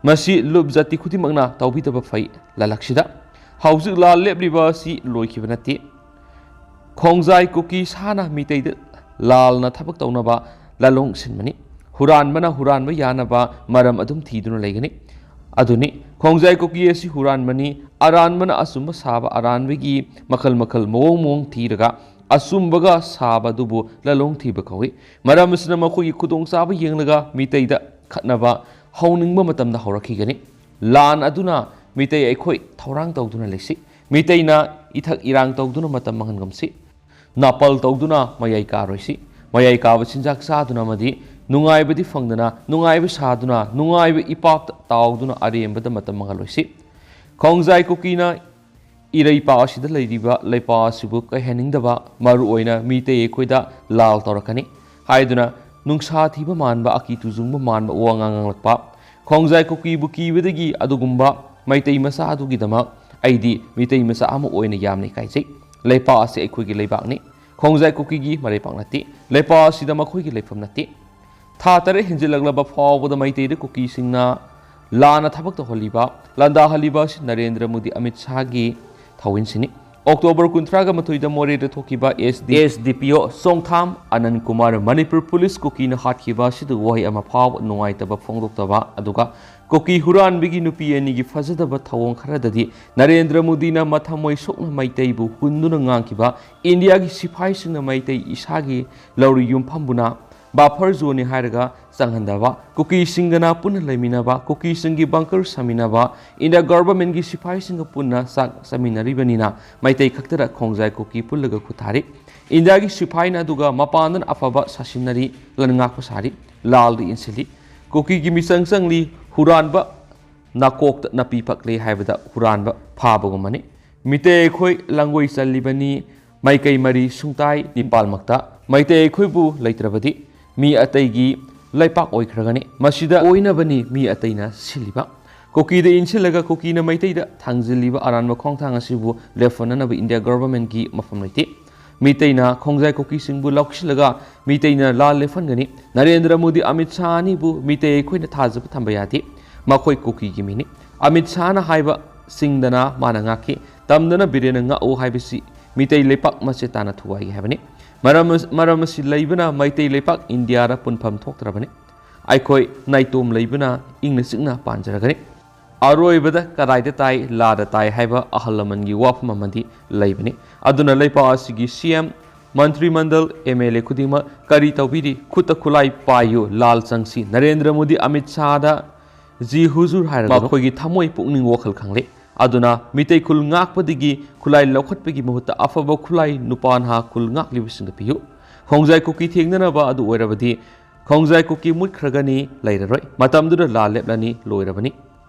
ꯃꯁꯤ ꯂꯨꯞ ꯖꯥꯇꯤ ꯈꯨꯗꯤꯡꯃꯛꯅ ꯇꯧꯕꯤꯗꯕ ꯐꯩ꯫ ꯂꯥꯂꯛꯁꯤꯗ ꯍꯧꯖꯤꯛ ꯂꯥꯜ ꯂꯦꯞꯂꯤꯕ ꯑꯁꯤ ꯂꯣꯏꯈꯤꯕ ꯅꯠꯇꯦ꯫ ꯈꯣꯡꯖꯥꯏ ꯀꯨꯀꯤ ꯁꯥꯅ ꯃꯤꯇꯩꯗ ꯂꯥꯜꯅ ꯊꯕꯛ ꯇꯧꯅꯕ ꯂꯥꯂꯣꯡ ꯁꯤꯟꯕꯅꯤ꯫ ꯍꯨꯔꯥꯟꯕꯅ ꯍꯨꯔꯥꯟꯕ ꯌꯥꯅꯕ ꯃꯔꯝ ꯑꯗꯨꯝ ꯊꯤꯗꯨꯅ ꯂꯩꯒꯅꯤ꯫ ꯑꯗꯨꯅꯤ, ꯈꯣꯡꯖꯥꯏ ꯀꯨꯀꯤ ꯑꯁꯤ ꯍꯨꯔꯥꯟꯕꯅꯤ, ꯑꯔꯥꯟꯕꯅ ꯑꯆꯨꯝꯕ ꯁꯥꯕ, ꯑꯔꯥꯟꯕꯒꯤ ꯃꯈꯜ ꯃꯈꯜ, ꯃꯑꯣꯡ ꯃꯑꯣꯡ ꯊꯤꯔꯒ ꯑꯆꯨꯝꯕꯒ ꯁꯥꯕ ꯑꯗꯨꯕꯨ ꯂꯥꯂꯣꯡ ꯊꯤꯕ ꯀꯧꯏ꯫ ꯃꯔꯝ ꯑꯁꯤꯅ ꯃꯈꯣꯏꯒꯤ ꯈꯨꯗꯣꯡꯆꯥꯕ ꯌꯦꯡꯂꯒ ꯃꯤꯇꯩꯗ ꯈꯠꯅꯕ ꯍꯧꯅꯤꯡꯕ ꯃꯇꯝꯗ ꯍꯧꯔꯛꯈꯤꯒꯅꯤ꯫ ꯂꯥꯟ ꯑꯗꯨꯅ ꯃꯤꯇꯩ ꯑꯩꯈꯣꯏ ꯊꯧꯔꯥꯡ ꯇꯧꯗꯨꯅ ꯂꯩꯁꯤ꯫ ꯃꯤꯇꯩꯅ ꯏꯊꯛ ꯏꯔꯥꯡ ꯇꯧꯗꯨꯅ ꯃꯇꯝ ꯃꯥꯡꯍꯟꯒꯨꯝꯁꯤ꯫ ꯅꯥꯄꯜ ꯇꯧꯗꯨꯅ ꯃꯌꯥꯏ ꯀꯥꯔꯣꯏꯁꯤ꯫ ꯃꯌꯥꯏ ꯀꯥꯕ ꯆꯤꯟꯖꯥꯛ ꯆꯥꯗꯨꯅ ꯑꯃꯗꯤ ꯅꯨꯡꯉꯥꯏꯕꯗꯤ ꯐꯪꯗꯅ, ꯅꯨꯡꯉꯥꯏꯕ ꯁꯥꯗꯨꯅ, ꯅꯨꯡꯉꯥꯏꯕ ꯏꯄꯥꯛꯇ ꯇꯥꯎꯗꯨꯅ ꯑꯔꯦꯝꯕꯗ ꯃꯇꯝ ꯃꯥꯡꯍꯜꯂꯣꯏꯁꯤ꯫ ꯈꯣꯡꯖꯥꯏ ꯀꯨꯀꯤꯅ ꯏꯔꯩꯄꯥꯛ ꯑꯁꯤꯗ ꯂꯩꯔꯤꯕ ꯂꯩꯄꯥꯛ ꯑꯁꯤꯕꯨ ꯀꯥꯏꯍꯟꯅꯤꯡꯗꯕ, ꯃꯔꯨꯑꯣꯏꯅ ꯃꯤꯇꯩ ꯑꯩꯈꯣꯏꯗ ꯂꯥꯜ ꯇꯧꯔꯛꯀꯅꯤ ꯍꯥꯏꯗꯨꯅ ꯅꯨꯡꯁꯥ ꯊꯤꯕ ꯃꯥꯟꯕ, ꯑꯀꯤ ꯇꯨꯖꯨꯡꯕ ꯃꯥꯟꯕ ꯋꯥꯉꯥꯡ ꯉꯥꯡꯂꯛꯄ, ꯈꯣꯡꯖꯥꯏ ꯀꯨꯀꯤꯕꯨ ꯀꯤꯕꯗꯒꯤ ꯑꯗꯨꯒꯨꯝꯕ ꯃꯩꯇꯩ ꯃꯆꯥ ꯑꯗꯨꯒꯤꯗꯃꯛ ꯑꯩꯗꯤ ꯃꯤꯇꯩ ꯃꯆꯥ ꯑꯃ ꯑꯣꯏꯅ ꯌꯥꯝꯅ ꯏꯀꯥꯏꯖꯩ꯫ ꯂꯩꯄꯥꯛ ꯑꯁꯤ ꯑꯩꯈꯣꯏꯒꯤ ꯂꯩꯕꯥꯛꯅꯤ꯫ ꯈꯣꯡꯖꯥꯏ ꯀꯨꯀꯤꯒꯤ ꯃꯔꯩꯄꯥꯛ ꯅꯠꯇꯦ꯫ ꯂꯩꯄꯥꯛ ꯑꯁꯤꯗ ꯃꯈꯣꯏꯒꯤ ꯂꯩꯐꯝ ꯅꯠꯇꯦ꯫ ꯊꯥ ꯇꯔꯦꯠ ꯍꯦꯟꯖꯤꯜꯂꯛꯂꯕ ꯐꯥꯎꯕꯗ ꯃꯩꯇꯩꯗ ꯀꯨꯀꯤꯁꯤꯡꯅ ꯂꯥꯟꯅ ꯊꯕꯛ ꯇꯧꯍꯜꯂꯤꯕ, ꯂꯥꯟꯗꯥꯍꯜꯂꯤꯕ ꯑꯁꯤ ꯅꯔꯦꯟꯗ꯭ꯔ ꯃꯣꯗꯤ, ꯑꯃꯤꯠ ꯁꯥꯍꯒꯤ ꯊꯧꯑꯣꯏꯟꯁꯤꯅꯤ꯫ ꯑꯣꯛꯇꯣꯕꯔ ꯀꯨꯟꯊ꯭ꯔꯥꯒ ꯃꯥꯊꯣꯏꯗ ꯃꯣꯔꯦꯗ ꯊꯣꯛꯈꯤꯕ ꯑꯦꯁ ꯗꯤ, ꯑꯦꯁ ꯗꯤ ꯄꯤ ꯑꯣ ꯆꯣꯡꯊꯥꯝ ꯑꯅꯟ ꯀꯨꯃꯥꯔ ꯃꯅꯤꯄꯨꯔ ꯄꯨꯂꯤꯁ ꯀꯨꯀꯤꯅ ꯍꯥꯠꯈꯤꯕ ꯑꯁꯤꯗ ꯋꯥꯍꯩ ꯑꯃ ꯐꯥꯎꯕ ꯅꯨꯡꯉꯥꯏꯇꯕ ꯐꯣꯡꯗꯣꯛꯇꯕ, ꯑꯗꯨꯒ ꯀꯨꯀꯤ ꯍꯨꯔꯥꯟꯕꯒꯤ ꯅꯨꯄꯤ ꯑꯅꯤꯒꯤ ꯐꯖꯗꯕ ꯊꯧꯑꯣꯡ ꯈꯔꯗꯗꯤ ꯅꯔꯦꯟꯗ꯭ꯔ ꯃꯣꯗꯤꯅ ꯃꯊꯃꯣꯏ ꯁꯣꯛꯅ ꯃꯩꯇꯩꯕꯨ ꯍꯨꯟꯗꯨꯅ ꯉꯥꯡꯈꯤꯕ, ꯏꯟꯗꯤꯌꯥꯒꯤ ꯁꯤꯐꯥꯏꯁꯤꯡꯅ ꯃꯩꯇꯩ ꯏꯁꯥꯒꯤ ꯂꯧꯔꯤ ꯌꯨꯝꯐꯝꯕꯨꯅ ꯕꯐꯔ ꯖꯣꯟꯅꯤ ꯍꯥꯏꯔꯒ ꯆꯪꯍꯟꯗꯕ, ꯀꯨꯀꯤꯁꯤꯡꯒꯅ ꯄꯨꯟꯅ ꯂꯩꯃꯤꯟꯅꯕ, ꯀꯨꯀꯤꯁꯤꯡꯒꯤ ꯕꯪꯀꯔ ꯁꯥꯃꯤꯟꯅꯕ, ꯏꯟꯗꯤꯌꯥ ꯒꯚꯔꯟꯃꯦꯟꯠꯀꯤ ꯁꯤꯐꯥꯏꯁꯤꯡꯒ ꯄꯨꯟꯅ ꯆꯥꯛ ꯆꯥꯃꯤꯟꯅꯔꯤꯕꯅꯤꯅ ꯃꯩꯇꯩ ꯈꯛꯇꯗ ꯈꯣꯡꯖꯥꯏ ꯀꯨꯀꯤ ꯄꯨꯜꯂꯒ ꯈꯨꯠ ꯊꯥꯔꯤ꯫ ꯏꯟꯗꯤꯌꯥꯒꯤ ꯁꯤꯐꯥꯏꯅ ꯑꯗꯨꯒ ꯃꯄꯥꯟꯗꯅ ꯑꯐꯕ ꯁꯥꯁꯤꯟꯅꯔꯤ, ꯂꯟ ꯉꯥꯛꯄ ꯁꯥꯔꯤ, ꯂꯥꯜꯗ ꯏꯟꯁꯤꯜꯂꯤ꯫ ꯀꯨꯀꯤꯒꯤ ꯃꯤꯆꯪ ꯆꯪꯂꯤ, ꯍꯨꯔꯥꯟꯕ ꯅꯥꯀꯣꯛꯇ ꯅꯥꯄꯤ ꯄꯛꯂꯤ ꯍꯥꯏꯕꯗ ꯍꯨꯔꯥꯟꯕ ꯐꯥꯕꯒꯨꯝꯕꯅꯤ꯫ ꯃꯤꯇꯩ ꯑꯩꯈꯣꯏ ꯂꯥꯡꯒꯣꯏ ꯆꯜꯂꯤꯕꯅꯤ, ꯃꯥꯏꯀꯩ ꯃꯔꯤ ꯁꯨꯡꯇꯥꯏ ꯅꯤꯄꯥꯜꯃꯛꯇ꯫ ꯃꯩꯇꯩ ꯑꯩꯈꯣꯏꯕꯨ ꯂꯩꯇ꯭ꯔꯕꯗꯤ ꯃꯤ ꯑꯇꯩꯒꯤ ꯂꯩꯄꯥꯛ ꯑꯣꯏꯈ꯭ꯔꯒꯅꯤ꯫ ꯃꯁꯤꯗ ꯑꯣꯏꯅꯕꯅꯤ ꯃꯤ ꯑꯇꯩꯅ ꯁꯤꯜꯂꯤꯕ꯫ ꯀꯨꯀꯤꯗ ꯏꯟꯁꯤꯜꯂꯒ ꯀꯨꯀꯤꯅ ꯃꯩꯇꯩꯗ ꯊꯥꯡꯖꯤꯜꯂꯤꯕ ꯑꯔꯥꯟꯕ ꯈꯣꯡꯊꯥꯡ ꯑꯁꯤꯕꯨ ꯂꯦꯞꯍꯟꯅꯅꯕ ꯏꯟꯗꯤꯌꯥ ꯒꯚꯔꯟꯃꯦꯟꯠꯀꯤ ꯃꯐꯝ ꯂꯩꯇꯦ꯫ ꯃꯤꯇꯩꯅ ꯈꯣꯡꯖꯥꯏ ꯀꯨꯀꯤꯁꯤꯡꯕꯨ ꯂꯧꯁꯤꯜꯂꯒ ꯃꯤꯇꯩꯅ ꯂꯥꯜ ꯂꯦꯞꯍꯟꯒꯅꯤ꯫ ꯅꯔꯦꯟꯗ꯭ꯔ ꯃꯣꯗꯤ, ꯑꯃꯤꯠ ꯁꯥꯍ ꯑꯅꯤꯕꯨ ꯃꯤꯇꯩ ꯑꯩꯈꯣꯏꯅ ꯊꯥꯖꯕ ꯊꯝꯕ ꯌꯥꯗꯦ꯫ ꯃꯈꯣꯏ ꯀꯨꯀꯤꯒꯤ ꯃꯤꯅꯤ꯫ ꯑꯃꯤꯠ ꯁꯥꯍꯅ ꯍꯥꯏꯕ ꯁꯤꯡꯗꯅ ꯃꯥꯅ ꯉꯥꯛꯈꯤ, ꯇꯝꯗꯅ ꯕꯤꯔꯦꯟꯅ ꯉꯥꯛꯎ ꯍꯥꯏꯕꯁꯤ ꯃꯤꯇꯩ ꯂꯩꯄꯥꯛ ꯃꯆꯦꯠ ꯇꯥꯅ ꯊꯨꯒꯥꯏꯒꯦ ꯍꯥꯏꯕꯅꯤ꯫ ꯃꯔꯝ ꯑꯁ-, ꯃꯔꯝ ꯑꯁꯤ ꯂꯩꯕꯅ ꯃꯩꯇꯩ ꯂꯩꯄꯥꯛ ꯏꯟꯗꯤꯌꯥꯗ ꯄꯨꯟꯐꯝ ꯊꯣꯛꯇ꯭ꯔꯕꯅꯤ꯫ ꯑꯩꯈꯣꯏ ꯅꯥꯏꯇꯣꯝ ꯂꯩꯕꯅ ꯏꯪꯅ ꯆꯤꯛꯅ ꯄꯥꯟꯖꯔꯒꯅꯤ꯫ ꯑꯔꯣꯏꯕꯗ ꯀꯗꯥꯏꯗ ꯇꯥꯏ, ꯂꯥꯗ ꯇꯥꯏ ꯍꯥꯏꯕ ꯑꯍꯜ ꯂꯃꯟꯒꯤ ꯋꯥꯐꯝ ꯑꯃꯗꯤ ꯂꯩꯕꯅꯤ꯫ ꯑꯗꯨꯅ ꯂꯩꯄꯥꯛ ꯑꯁꯤꯒꯤ ꯁꯤ M, Mantri ꯃꯟꯗꯜ, M L A ꯈꯨꯗꯤꯡꯃꯛ ꯀꯔꯤ ꯇꯧꯕꯤꯔꯤ? ꯈꯨꯠꯇ ꯈꯨꯠꯂꯥꯏ ꯄꯥꯏꯌꯨ, ꯂꯥꯜ ꯆꯪꯁꯤ꯫ ꯅꯔꯦꯟꯗ꯭ꯔ ꯃꯣꯗꯤ, ꯑꯃꯤꯠ ꯁꯥꯍꯗ ꯖꯤ ꯍꯨꯖꯨꯔ ꯍꯥꯏꯔꯒꯅꯨ꯫ ꯃꯈꯣꯏꯒꯤ ꯊꯃꯣꯏ ꯄꯨꯛꯅꯤꯡ ꯋꯥꯈꯜ ꯈꯪꯂꯦ꯫ ꯑꯗꯨꯅ ꯃꯤꯇꯩ ꯈꯨꯜ ꯉꯥꯛꯄꯗꯒꯤ ꯈꯨꯠꯂꯥꯏ ꯂꯧꯈꯠꯄꯒꯤ ꯃꯍꯨꯠꯇ ꯑꯐꯕ ꯈꯨꯠꯂꯥꯏ ꯅꯨꯄꯥ ꯅꯍꯥ ꯈꯨꯜ ꯉꯥꯛꯂꯤꯕꯁꯤꯡꯗ ꯄꯤꯌꯨ꯫ ꯈꯣꯡꯖꯥꯏ ꯀꯨꯀꯤ ꯊꯦꯡꯅꯅꯕ ꯑꯗꯨ ꯑꯣꯏꯔꯕꯗꯤ ꯈꯣꯡꯖꯥꯏ ꯀꯨꯀꯤ ꯃꯨꯠꯈ꯭ꯔꯒꯅꯤ, ꯂꯩꯔꯔꯣꯏ꯫ ꯃꯇꯝꯗꯨꯗ ꯂꯥꯜ ꯂꯦꯞꯂꯅꯤ, ꯂꯣꯏꯔꯕꯅꯤ꯫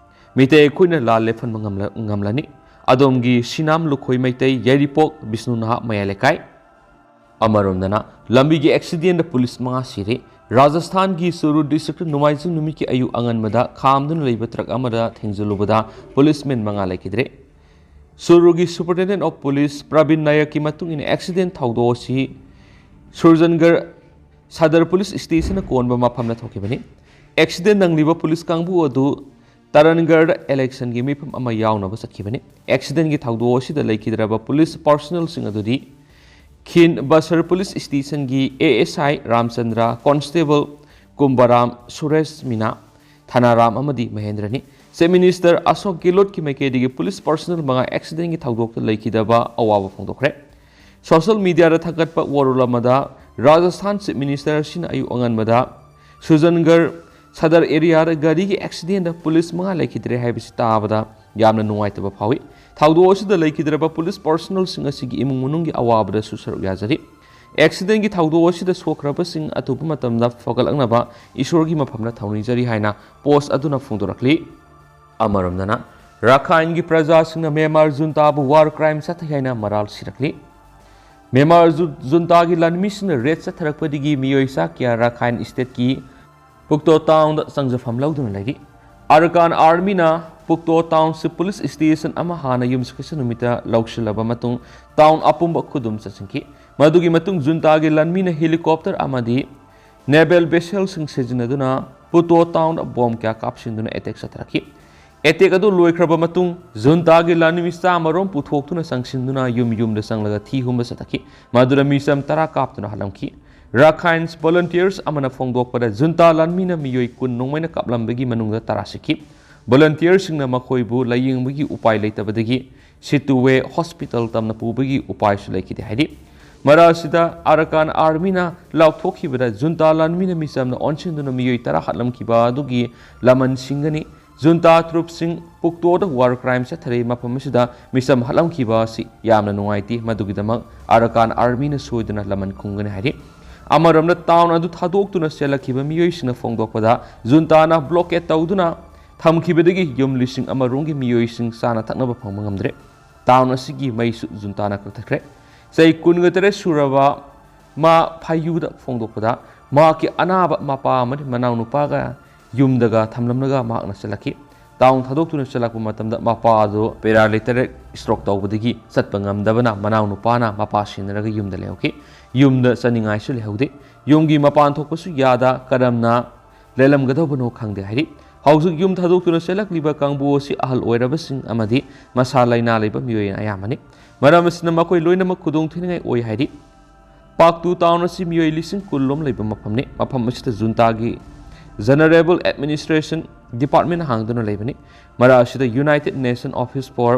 ꯃꯤꯇꯩ ꯑꯩꯈꯣꯏꯅ ꯂꯥꯜ ꯂꯦꯞꯍꯟꯕ ꯉꯝꯂ-, ꯉꯝꯂꯅꯤ꯫ ꯑꯗꯣꯝꯒꯤ ꯁꯤꯅꯥꯝ ꯂꯨꯈꯣꯏ ꯃꯩꯇꯩ, ꯌꯥꯏꯔꯤꯄꯣꯛ ꯕꯤꯁꯅꯨ ꯅꯍꯥ ꯃꯌꯥꯏ ꯂꯩꯀꯥꯏ꯫ ꯑꯃꯔꯣꯝꯗꯅ, ꯂꯝꯕꯤꯒꯤ ꯑꯦꯛꯁꯤꯗꯦꯟꯗ ꯄꯨꯂꯤꯁ ꯃꯉꯥ ꯁꯤꯔꯦ꯫ ꯔꯥꯖꯁꯊꯥꯟꯒꯤ ꯆꯨꯔꯨ ꯗꯤꯁꯇ꯭ꯔꯤꯛꯇ ꯅꯣꯡꯃꯥꯏꯖꯤꯡ ꯅꯨꯃꯤꯠꯀꯤ ꯑꯌꯨꯛ ꯑꯉꯟꯕꯗ ꯈꯥꯝꯗꯨꯅ ꯂꯩꯕ ꯇ꯭ꯔꯛ ꯑꯃꯗ ꯊꯦꯡꯖꯤꯜꯂꯨꯕꯗ ꯄꯨꯂꯤꯁꯃꯦꯟ ꯃꯉꯥ ꯂꯩꯈꯤꯗ꯭ꯔꯦ꯫ ꯆꯨꯔꯨꯒꯤ ꯁꯨꯄꯔꯤꯟꯇꯦꯟꯗꯦꯟꯠ ꯑꯣꯐ ꯄꯨꯂꯤꯁ ꯄ꯭ꯔꯕꯤꯟ ꯅꯥꯌꯛꯀꯤ ꯃꯇꯨꯡ ꯏꯟꯅ, ꯑꯦꯛꯁꯤꯗꯦꯟ ꯊꯧꯗꯣꯛ ꯑꯁꯤ ꯁꯨꯔꯖꯟꯒꯔ ꯁꯗꯔ ꯄꯨꯂꯤꯁ ꯁ꯭ꯇꯦꯁꯟꯅ ꯀꯣꯟꯕ ꯃꯐꯝꯗ ꯊꯣꯛꯈꯤꯕꯅꯤ꯫ ꯑꯦꯛꯁꯤꯗꯦꯟ ꯅꯪꯂꯤꯕ ꯄꯨꯂꯤꯁ ꯀꯥꯡꯕꯨ ꯑꯗꯨ ꯇꯔꯟꯒꯔꯗ ꯏꯂꯦꯛꯁꯟꯒꯤ ꯃꯤꯐꯝ ꯑꯃ ꯌꯥꯎꯅꯕ ꯆꯠꯈꯤꯕꯅꯤ꯫ ꯑꯦꯛꯁꯤꯗꯦꯟꯒꯤ ꯊꯧꯗꯣꯛ ꯑꯁꯤꯗ ꯂꯩꯈꯤꯗ꯭ꯔꯕ ꯄꯨꯂꯤꯁ ꯄꯥꯔꯁꯣꯅꯦꯜꯁꯤꯡ ꯑꯗꯨꯗꯤ ꯈꯤꯟ ꯕꯁꯔ ꯄꯨꯂꯤꯁ ꯁ꯭ꯇꯦꯁꯟꯒꯤ A S I Ramchandra, constable Kumbaram, Suresh Meena, Thanaram ꯑꯃꯗꯤ ꯃꯍꯦꯟꯗ꯭ꯔꯅꯤ꯫ ꯆꯤꯐ ꯃꯤꯅꯤꯁꯇꯔ ꯑꯁꯣꯛ ꯒꯦꯍꯂꯣꯠꯀꯤ ꯃꯥꯏꯀꯩꯗꯒꯤ ꯄꯨꯂꯤꯁ ꯄꯥꯔꯁꯣꯅꯦꯜ ꯃꯉꯥ ꯑꯦꯛꯁꯤꯗꯦꯟꯒꯤ ꯊꯧꯗꯣꯛꯇ ꯂꯩꯈꯤꯗꯕ ꯑꯋꯥꯕ ꯐꯣꯡꯗꯣꯛꯈ꯭ꯔꯦ꯫ ꯁꯣꯁꯤꯌꯦꯜ ꯃꯤꯗꯤꯌꯥꯗ ꯊꯥꯒꯠꯄ ꯋꯥꯔꯣꯜ ꯑꯃꯗ, ꯔꯥꯖꯁꯊꯥꯟ ꯆꯤꯐ ꯃꯤꯅꯤꯁꯇꯔ ꯑꯁꯤꯅ ꯑꯌꯨꯛ ꯑꯉꯟꯕꯗ ꯁꯨꯖꯟꯒꯔ ꯁꯗꯔ ꯑꯦꯔꯤꯌꯥꯗ ꯒꯥꯔꯤꯒꯤ ꯑꯦꯛꯁꯤꯗꯦꯟꯗ ꯄꯨꯂꯤꯁ ꯃꯉꯥ ꯂꯩꯈꯤꯗ꯭ꯔꯦ ꯍꯥꯏꯕꯁꯤ ꯇꯥꯕꯗ ꯌꯥꯝꯅ ꯅꯨꯡꯉꯥꯏꯇꯕ ꯐꯥꯎꯏ꯫ ꯊꯧꯗꯣꯛ ꯑꯁꯤꯗ ꯂꯩꯈꯤꯗ꯭ꯔꯕ ꯄꯨꯂꯤꯁ ꯄꯥꯔꯁꯣꯅꯦꯜꯁꯤꯡ ꯑꯁꯤꯒꯤ ꯏꯃꯨꯡ ꯃꯅꯨꯡꯒꯤ ꯑꯋꯥꯕꯗꯁꯨ ꯁꯔꯨꯛ ꯌꯥꯖꯔꯤ꯫ ꯑꯦꯛꯁꯤꯗꯦꯟꯒꯤ ꯊꯧꯗꯣꯛ ꯑꯁꯤꯗ ꯁꯣꯛꯈ꯭ꯔꯕꯁꯤꯡ ꯑꯊꯨꯕ ꯃꯇꯝꯗ ꯐꯒꯠꯂꯛꯅꯕ ꯏꯁꯣꯔꯒꯤ ꯃꯐꯝꯗ ꯊꯧꯅꯤꯖꯔꯤ ꯍꯥꯏꯅ ꯄꯣꯁ ꯑꯗꯨꯅ ꯐꯣꯡꯗꯣꯔꯛꯂꯤ꯫ ꯑꯃꯔꯣꯝꯗꯅ, ꯔꯥꯈꯥꯏꯟꯒꯤ ꯄ꯭ꯔꯖꯥꯁꯤꯡꯅ ꯃ꯭ꯌꯥꯟꯃꯥꯔ ꯖꯨꯟꯇꯥꯕꯨ ꯋꯥꯔ ꯀ꯭ꯔꯥꯏꯝ ꯆꯠꯊꯩ ꯍꯥꯏꯅ ꯃꯔꯥꯜ ꯁꯤꯔꯛꯂꯤ꯫ ꯃ꯭ꯌꯥꯟꯃꯥꯔ ꯖꯨ-, ꯖꯨꯟꯇꯥꯒꯤ ꯂꯥꯟꯃꯤꯁꯤꯡꯅ ꯔꯦꯗ ꯆꯠꯊꯔꯛꯄꯗꯒꯤ ꯃꯤꯑꯣꯏ ꯆꯥ ꯀꯌꯥ ꯔꯥꯈꯥꯏꯟ ꯁ꯭ꯇꯦꯠꯀꯤ ꯄꯨꯛꯇꯣ ꯇꯥꯎꯟꯗ ꯆꯪꯖꯐꯝ ꯂꯧꯗꯨꯅ ꯂꯩꯔꯤ꯫ ꯑꯔꯀꯥꯟ ꯑꯥꯔꯃꯤꯅ ꯄꯨꯛꯇꯣ ꯇꯥꯎꯟꯁꯤꯞ ꯄꯨꯂꯤꯁ ꯁ꯭ꯇꯦꯁꯟ ꯑꯃ ꯍꯥꯟꯅ ꯌꯨꯝꯁꯀꯩꯁ ꯅꯨꯃꯤꯠꯇ ꯂꯧꯁꯤꯜꯂꯕ ꯃꯇꯨꯡ, ꯇꯥꯎꯟ ꯑꯄꯨꯝꯕ ꯈꯨꯗꯨꯝ ꯆꯟꯁꯤꯟꯈꯤ꯫ ꯃꯗꯨꯒꯤ ꯃꯇꯨꯡ ꯖꯨꯟꯇꯥꯒꯤ ꯂꯥꯟꯃꯤꯅ ꯍꯦꯂꯤꯀꯣꯞꯇꯔ ꯑꯃꯗꯤ ꯅꯦꯚꯦꯜ ꯚꯦꯁꯦꯜꯁꯤꯡ ꯁꯤꯖꯤꯟꯅꯗꯨꯅ ꯄꯨꯇꯣ ꯇꯥꯎꯟꯗ ꯕꯣꯝ ꯀꯌꯥ ꯀꯥꯞꯁꯤꯟꯗꯨꯅ ꯑꯦꯇꯦꯛ ꯆꯠꯊꯔꯛꯈꯤ꯫ ꯑꯦꯇꯦꯛ ꯑꯗꯨ ꯂꯣꯏꯈ꯭ꯔꯕ ꯃꯇꯨꯡ, ꯖꯨꯟꯇꯥꯒꯤ ꯂꯥꯟꯃꯤ ꯆꯥꯃꯔꯣꯝ ꯄꯨꯊꯣꯛꯇꯨꯅ ꯆꯪꯁꯤꯟꯗꯨꯅ ꯌꯨꯝ ꯌꯨꯝꯗ ꯆꯪꯂꯒ ꯊꯤ ꯍꯨꯝꯕ ꯆꯠꯊꯈꯤ꯫ ꯃꯗꯨꯗ ꯃꯤꯆꯝ ꯇꯔꯥ ꯀꯥꯞꯇꯨꯅ ꯍꯥꯠꯂꯝꯈꯤ꯫ ꯔꯥꯈꯥꯏꯟꯁ ꯚꯣꯂꯨꯟꯇꯤꯌꯔꯁ ꯑꯃꯅ ꯐꯣꯡꯗꯣꯛꯄꯗ, ꯖꯨꯟꯇꯥ ꯂꯥꯟꯃꯤꯅ ꯃꯤꯑꯣꯏ ꯀꯨꯟ ꯅꯣꯡꯃꯩꯅ ꯀꯥꯞꯂꯝꯕꯒꯤ ꯃꯅꯨꯡꯗ ꯇꯔꯥ ꯁꯤꯈꯤ꯫ ꯚꯣꯂꯨꯟꯇꯤꯌꯔꯁꯤꯡꯅ ꯃꯈꯣꯏꯕꯨ ꯂꯥꯌꯦꯡꯕꯒꯤ ꯎꯄꯥꯏ ꯂꯩꯇꯕꯗꯒꯤ ꯁꯤꯇꯨꯋꯦ ꯍꯣꯁꯄꯤꯇꯥꯜ ꯇꯝꯅ ꯄꯨꯕꯒꯤ ꯎꯄꯥꯏꯁꯨ ꯂꯩꯈꯤꯗꯦ ꯍꯥꯏꯔꯤ꯫ ꯃꯔꯛ ꯑꯁꯤꯗ ꯑꯔꯀꯥꯟ ꯑꯥꯔꯃꯤꯅ ꯂꯥꯎꯊꯣꯛꯈꯤꯕꯗ, ꯖꯨꯟꯇꯥ ꯂꯥꯟꯃꯤꯅ ꯃꯤꯆꯝꯅ ꯑꯣꯟꯁꯤꯟꯗꯨꯅ ꯃꯤꯑꯣꯏ ꯇꯔꯥ ꯍꯥꯠꯂꯝꯈꯤꯕ ꯑꯗꯨꯒꯤ ꯂꯃꯟ ꯁꯤꯡꯒꯅꯤ꯫ ꯖꯨꯟꯇꯥ ꯇ꯭ꯔꯨꯞꯁꯤꯡ ꯄꯨꯛꯇꯣꯗ ꯋꯥꯔ ꯀ꯭ꯔꯥꯏꯝ ꯆꯠꯊꯔꯤ, ꯃꯐꯝ ꯑꯁꯤꯗ ꯃꯤꯆꯝ ꯍꯥꯠꯂꯝꯈꯤꯕ ꯑꯁꯤ ꯌꯥꯝꯅ ꯅꯨꯡꯉꯥꯏꯇꯦ꯫ ꯃꯗꯨꯒꯤꯗꯃꯛ ꯑꯔꯀꯥꯟ ꯑꯥꯔꯃꯤꯅ ꯁꯣꯏꯗꯅ ꯂꯃꯟ ꯈꯨꯝꯒꯅꯤ ꯍꯥꯏꯔꯤ꯫ ꯑꯃꯔꯣꯝꯗ, ꯇꯥꯎꯟ ꯑꯗꯨ ꯊꯥꯗꯣꯛꯇꯨꯅ ꯆꯦꯜꯂꯛꯈꯤꯕ ꯃꯤꯑꯣꯏꯁꯤꯡꯅ ꯐꯣꯡꯗꯣꯛꯄꯗ, ꯖꯨꯟꯇꯥꯅ ꯕ꯭ꯂꯣꯀꯦꯠ ꯇꯧꯗꯨꯅ ꯊꯝꯈꯤꯕꯗꯒꯤ ꯌꯨꯝ ꯂꯤꯁꯤꯡ ꯑꯃ ꯔꯣꯝꯒꯤ ꯃꯤꯑꯣꯏꯁꯤꯡ ꯆꯥꯅ ꯊꯛꯅꯕ ꯐꯪꯕ ꯉꯝꯗ꯭ꯔꯦ꯫ ꯇꯥꯎꯟ ꯑꯁꯤꯒꯤ ꯃꯩꯁꯨ ꯖꯨꯟꯇꯥꯅ ꯀꯛꯊꯠꯈ꯭ꯔꯦ꯫ ꯆꯍꯤ ꯀꯨꯟꯒ ꯇꯔꯦꯠ ꯁꯨꯔꯕ ꯃꯥ ꯐꯥꯌꯨꯗ ꯐꯣꯡꯗꯣꯛꯄꯗ, ꯃꯍꯥꯛꯀꯤ ꯑꯅꯥꯕ ꯃꯄꯥ ꯑꯃꯗꯤ ꯃꯅꯥꯎꯅꯨꯄꯥꯒ ꯌꯨꯝꯗꯒ ꯊꯝꯂꯝꯂꯒ ꯃꯍꯥꯛꯅ ꯆꯠꯂꯛꯈꯤ꯫ ꯇꯥꯎꯟ ꯊꯥꯗꯣꯛꯇꯨꯅ ꯆꯠꯂꯛꯄ ꯃꯇꯝꯗ ꯃꯄꯥ ꯑꯗꯨ paralytic stroke ꯇꯧꯕꯗꯒꯤ ꯆꯠꯄ ꯉꯝꯗꯕꯅ ꯃꯅꯥꯎꯅꯨꯄꯥꯅ ꯃꯄꯥ ꯁꯦꯟꯅꯔꯒ ꯌꯨꯝꯗ ꯂꯩꯍꯧꯈꯤ꯫ ꯌꯨꯝꯗ ꯆꯠꯅꯤꯡꯉꯥꯏꯁꯨ ꯂꯩꯍꯧꯗꯦ꯫ ꯌꯨꯝꯒꯤ ꯃꯄꯥꯟ ꯊꯣꯛꯄꯁꯨ ꯌꯥꯗ ꯀꯔꯝꯅ ꯂꯦꯜꯂꯝꯒꯗꯧꯕꯅꯣ ꯈꯪꯗꯦ ꯍꯥꯏꯔꯤ꯫ ꯍꯧꯖꯤꯛ ꯌꯨꯝ ꯊꯥꯗꯣꯛꯇꯨꯅ ꯆꯦꯜꯂꯛꯂꯤꯕ ꯀꯥꯡꯕꯨ ꯑꯁꯤ ꯑꯍꯜ ꯑꯣꯏꯔꯕꯁꯤꯡ ꯑꯃꯗꯤ ꯃꯁꯥ ꯂꯥꯏꯅꯥ ꯂꯩꯕ ꯃꯤꯑꯣꯏ ꯑꯌꯥꯝꯕꯅꯤ꯫ ꯃꯔꯝ ꯑꯁꯤꯅ ꯃꯈꯣꯏ ꯂꯣꯏꯅꯃꯛ ꯈꯨꯗꯣꯡ ꯊꯤꯅꯤꯡꯉꯥꯏ ꯑꯣꯏ ꯍꯥꯏꯔꯤ꯫ ꯄꯥꯛꯇꯨ ꯇꯥꯎꯟ ꯑꯁꯤ ꯃꯤꯑꯣꯏ ꯂꯤꯁꯤꯡ ꯀꯨꯟ ꯂꯣꯝ ꯂꯩꯕ ꯃꯐꯝꯅꯤ꯫ ꯃꯐꯝ ꯑꯁꯤꯗ ꯖꯨꯟꯇꯥꯒꯤ General Administration Department ꯍꯥꯡꯗꯨꯅ ꯂꯩꯕꯅꯤ꯫ ꯃꯔꯛ ꯑꯁꯤꯗ United Nation Office for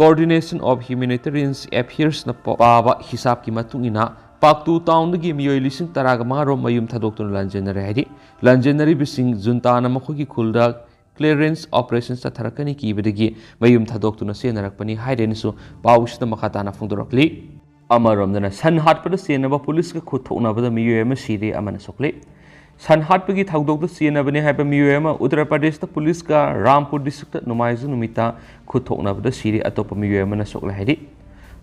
Coordination of Humanitarian Affairsꯅ ꯄꯥꯕ ꯍꯤꯁꯥꯞꯀꯤ ꯃꯇꯨꯡ ꯏꯟꯅ, ꯄꯥꯛꯇꯨ ꯇꯥꯎꯟꯗꯒꯤ ꯃꯤꯑꯣꯏ ꯂꯤꯁꯤꯡ ꯇꯔꯥꯒ ꯃꯉꯥ ꯔꯣꯝ ꯃꯌꯨꯝ ꯊꯥꯗꯣꯛꯇꯨꯅ ꯂꯥꯟꯖꯦꯟꯅꯔꯦ ꯍꯥꯏꯔꯤ꯫ ꯂꯥꯟꯖꯦꯟꯅꯔꯤꯕꯁꯤꯡ ꯖꯨꯟꯇꯥꯅ ꯃꯈꯣꯏꯒꯤ ꯈꯨꯜꯗ clearance operation ꯆꯠꯊꯔꯛꯀꯅꯤ ꯀꯤꯕꯗꯒꯤ ꯃꯌꯨꯝ ꯊꯥꯗꯣꯛꯇꯨꯅ ꯆꯦꯟꯅꯔꯛꯄꯅꯤ ꯍꯥꯏꯔꯦꯅꯁꯨ ꯄꯥꯎꯁꯤꯗ ꯃꯈꯥ ꯇꯥꯅ ꯐꯣꯡꯗꯣꯔꯛꯂꯤ꯫ ꯑꯃꯔꯣꯝꯗꯅ, ꯁꯟ ꯍꯥꯠꯄꯗ ꯆꯦꯟꯅꯕ ꯄꯨꯂꯤꯁꯀ ꯈꯨꯠ ꯊꯣꯛꯅꯕꯗ ꯃꯤꯑꯣꯏ ꯑꯃ ꯁꯤꯔꯦ, ꯑꯃꯅ ꯁꯣꯛꯂꯦ꯫ ꯁꯟ ꯍꯥꯠꯄꯒꯤ ꯊꯧꯗꯣꯛꯇ ꯆꯦꯟꯅꯕꯅꯤ ꯍꯥꯏꯕ ꯃꯤꯑꯣꯏ ꯑꯃ ꯎꯠꯇꯔ ꯄ꯭ꯔꯗꯦꯁꯇ ꯄꯨꯂꯤꯁꯀ ꯔꯥꯝꯄꯨꯔ ꯗꯤꯁꯇ꯭ꯔꯤꯛꯇ ꯅꯣꯡꯃꯥꯏꯖꯤꯡ ꯅꯨꯃꯤꯠꯇ ꯈꯨꯠ ꯊꯣꯛꯅꯕꯗ ꯁꯤꯔꯦ, ꯑꯇꯣꯞꯄ ꯃꯤꯑꯣꯏ ꯑꯃꯅ ꯁꯣꯛꯂꯦ ꯍꯥꯏꯔꯤ꯫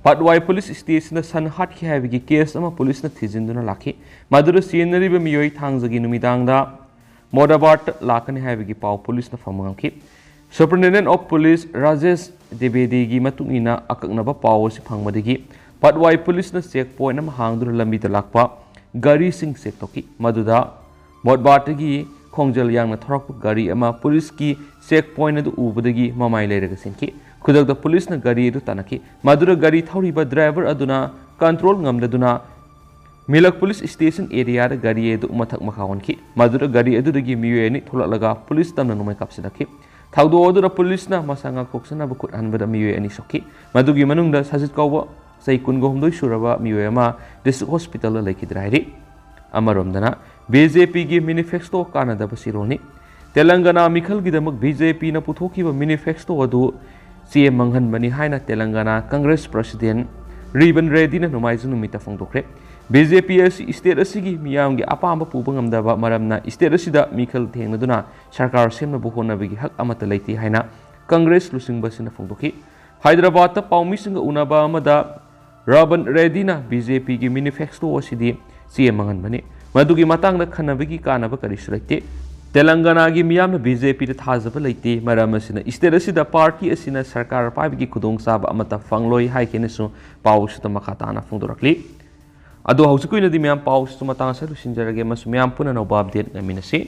ꯄꯠꯋꯥꯏ ꯄꯨꯂꯤꯁ ꯁ꯭ꯇꯦꯁꯟꯗ ꯁꯟ ꯍꯥꯠꯈꯤ ꯍꯥꯏꯕꯒꯤ ꯀꯦꯁ ꯑꯃ ꯄꯨꯂꯤꯁꯅ ꯊꯤꯖꯤꯟꯗꯨꯅ ꯂꯥꯛꯈꯤ꯫ ꯃꯗꯨꯗ ꯆꯦꯟꯅꯔꯤꯕ ꯃꯤꯑꯣꯏ ꯊꯥꯡꯖꯒꯤ ꯅꯨꯃꯤꯗꯥꯡꯗ ꯃꯣꯗꯥꯕꯥꯗꯇ ꯂꯥꯛꯀꯅꯤ ꯍꯥꯏꯕꯒꯤ ꯄꯥꯎ ꯄꯨꯂꯤꯁꯅ ꯐꯪꯕ ꯉꯝꯈꯤ꯫ Superintendent of Police ꯔꯥꯖꯦꯁ ꯗꯤꯕꯦꯗꯤꯒꯤ ꯃꯇꯨꯡ ꯏꯟꯅ, ꯑꯀꯛꯅꯕ ꯄꯥꯎ ꯑꯁꯤ ꯐꯪꯕꯗꯒꯤ ꯄꯠꯋꯥꯏ ꯄꯨꯂꯤꯁꯅ ꯆꯦꯛ ꯄꯣꯏꯟꯠ ꯑꯃ ꯍꯥꯡꯗꯨꯅ ꯂꯝꯕꯤꯗ ꯂꯥꯛꯄ ꯒꯥꯔꯤꯁꯤꯡ ꯆꯦꯛ ꯇꯧꯈꯤ꯫ ꯃꯗꯨꯗ ꯃꯣꯗꯕꯥꯗꯇꯒꯤ ꯈꯣꯡꯖꯦꯜ ꯌꯥꯡꯅ ꯊꯧꯔꯛꯄ ꯒꯥꯔꯤ ꯑꯃ ꯄꯨꯂꯤꯁꯀꯤ ꯆꯦꯛ ꯄꯣꯏꯟꯠ ꯑꯗꯨ ꯎꯕꯗꯒꯤ ꯃꯃꯥꯏ ꯂꯩꯔꯒ ꯆꯦꯟꯈꯤ꯫ ꯈꯨꯗꯛꯇ ꯄꯨꯂꯤꯁꯅ ꯒꯥꯔꯤ ꯑꯗꯨ ꯇꯥꯟꯅꯈꯤ꯫ ꯃꯗꯨꯗ ꯒꯥꯔꯤ ꯊꯧꯔꯤꯕ ꯗ꯭ꯔꯥꯏꯚꯔ ꯑꯗꯨꯅ ꯀꯟꯇ꯭ꯔꯣꯜ ꯉꯝꯗꯗꯨꯅ ꯃꯤꯂꯛ ꯄꯨꯂꯤꯁ ꯁ꯭ꯇꯦꯁꯟ ꯑꯦꯔꯤꯌꯥꯗ ꯒꯥꯔꯤ ꯑꯗꯨ ꯃꯊꯛ ꯃꯈꯥ ꯑꯣꯟꯈꯤ꯫ ꯃꯗꯨꯗ ꯒꯥꯔꯤ ꯑꯗꯨꯗꯒꯤ ꯃꯤꯑꯣꯏ ꯑꯅꯤ ꯊꯣꯛꯂꯛꯂꯒ ꯄꯨꯂꯤꯁ ꯇꯝꯅ ꯅꯣꯡꯃꯩ ꯀꯥꯞꯁꯤꯜꯂꯛꯈꯤ꯫ ꯊꯧꯗꯣꯛ ꯑꯗꯨꯗ ꯄꯨꯂꯤꯁꯅ ꯃꯁꯥ ꯉꯥꯛꯊꯣꯛꯆꯅꯕ ꯈꯨꯠ ꯍꯟꯕꯗ ꯃꯤꯑꯣꯏ ꯑꯅꯤ ꯁꯣꯛꯈꯤ꯫ ꯃꯗꯨꯒꯤ ꯃꯅꯨꯡꯗ ꯁꯖꯤꯠ ꯀꯧꯕ ꯆꯍꯤ ꯀꯨꯟꯒ ꯍꯨꯝꯗꯣꯏ ꯁꯨꯔꯕ ꯃꯤꯑꯣꯏ ꯑꯃ ꯗꯤꯁꯇ꯭ꯔꯤꯛ ꯍꯣꯁꯄꯤꯇꯥꯜꯗ ꯂꯩꯈꯤꯗ꯭ꯔꯦ ꯍꯥꯏꯔꯤ꯫ ꯑꯃꯔꯣꯝꯗꯅ, ꯕꯤ ꯖꯦ ꯄꯤꯒꯤ ꯃꯦꯅꯤꯐꯦꯁꯇꯣ ꯀꯥꯟꯅꯗꯕ ꯆꯦꯔꯣꯜꯅꯤ꯫ ꯇꯦꯂꯪꯒꯅꯥ ꯃꯤꯈꯜꯒꯤꯗꯃꯛ ꯕꯤ ꯖꯦ ꯄꯤꯅ ꯄꯨꯊꯣꯛꯈꯤꯕ ꯃꯦꯅꯤꯐꯦꯁꯇꯣ ꯑꯗꯨ ꯆꯦ ꯃꯥꯡꯍꯟꯕꯅꯤ ꯍꯥꯏꯅ ꯇꯦꯂꯪꯒꯅꯥ ꯀꯪꯒ꯭ꯔꯦꯁ ꯄ꯭ꯔꯁꯤꯗꯦꯟ ꯔꯤꯕꯟ ꯔꯦꯗꯤꯅ ꯅꯣꯡꯃꯥꯏꯖꯤꯡ ꯅꯨꯃꯤꯠꯇ ꯐꯣꯡꯗꯣꯛꯈ꯭ꯔꯦ꯫ ꯕꯤ ꯖꯦ ꯄꯤ ꯑꯁꯤ ꯁ꯭ꯇꯦꯠ ꯑꯁꯤꯒꯤ ꯃꯤꯌꯥꯝꯒꯤ ꯑꯄꯥꯝꯕ ꯄꯨꯕ ꯉꯝꯗꯕ ꯃꯔꯝꯅ ꯁ꯭ꯇꯦꯠ ꯑꯁꯤꯗ ꯃꯤꯈꯜ ꯊꯦꯡꯅꯗꯨꯅ ꯁꯔꯀꯥꯔ ꯁꯦꯝꯅꯕ ꯍꯣꯠꯅꯕꯒꯤ ꯍꯛ ꯑꯃꯠꯇ ꯂꯩꯇꯦ ꯍꯥꯏꯅ ꯀꯪꯒ꯭ꯔꯦꯁ ꯂꯨꯆꯤꯡꯕꯁꯤꯅ ꯐꯣꯡꯗꯣꯛꯈꯤ꯫ ꯍꯥꯏꯗ꯭ꯔꯕꯥꯗꯇ ꯄꯥꯎꯃꯤꯁꯤꯡꯒ ꯎꯅꯕ ꯑꯃꯗ ꯔꯥꯕꯟ ꯔꯦꯗꯤꯅ ꯕꯤ ꯖꯦ ꯄꯤꯒꯤ ꯃꯦꯅꯤꯐꯦꯁꯇꯣ ꯑꯁꯤꯗꯤ ꯆꯦ ꯃꯥꯡꯍꯟꯕꯅꯤ꯫ ꯃꯗꯨꯒꯤ ꯃꯇꯥꯡꯗ ꯈꯟꯅꯕꯒꯤ ꯀꯥꯟꯅꯕ ꯀꯔꯤꯁꯨ ꯂꯩꯇꯦ꯫ ꯇꯦꯂꯪꯒꯅꯥꯒꯤ ꯃꯤꯌꯥꯝꯅ ꯕꯤ ꯖꯦ ꯄꯤꯗ ꯊꯥꯖꯕ ꯂꯩꯇꯦ꯫ ꯃꯔꯝ ꯑꯁꯤꯅ ꯁ꯭ꯇꯦꯠ ꯑꯁꯤꯗ ꯄꯥꯔꯇꯤ ꯑꯁꯤꯅ ꯁꯔꯀꯥꯔ ꯄꯥꯏꯕꯒꯤ ꯈꯨꯗꯣꯡꯆꯥꯕ ꯑꯃꯠꯇ ꯐꯪꯂꯣꯏ ꯍꯥꯏꯈꯤꯅꯁꯨ ꯄꯥꯎ ꯑꯁꯤꯗ ꯃꯈꯥ ꯇꯥꯅ ꯐꯣꯡꯗꯣꯔꯛꯂꯤ꯫ ꯑꯗꯣ ꯍꯧꯖꯤꯛꯀꯤ ꯑꯣꯏꯅꯗꯤ ꯃꯌꯥꯝ ꯄꯥꯎꯁꯤꯁꯨ ꯃꯇꯥꯡ ꯑꯁꯤꯗ ꯂꯣꯏꯁꯤꯟꯖꯔꯒꯦ ꯑꯃꯁꯨꯡ ꯃꯌꯥꯝ ꯄꯨꯟꯅ ꯑꯅꯧꯕ ꯑꯞꯗꯦꯠ ꯉꯥꯏꯃꯤꯟꯅꯁꯤ꯫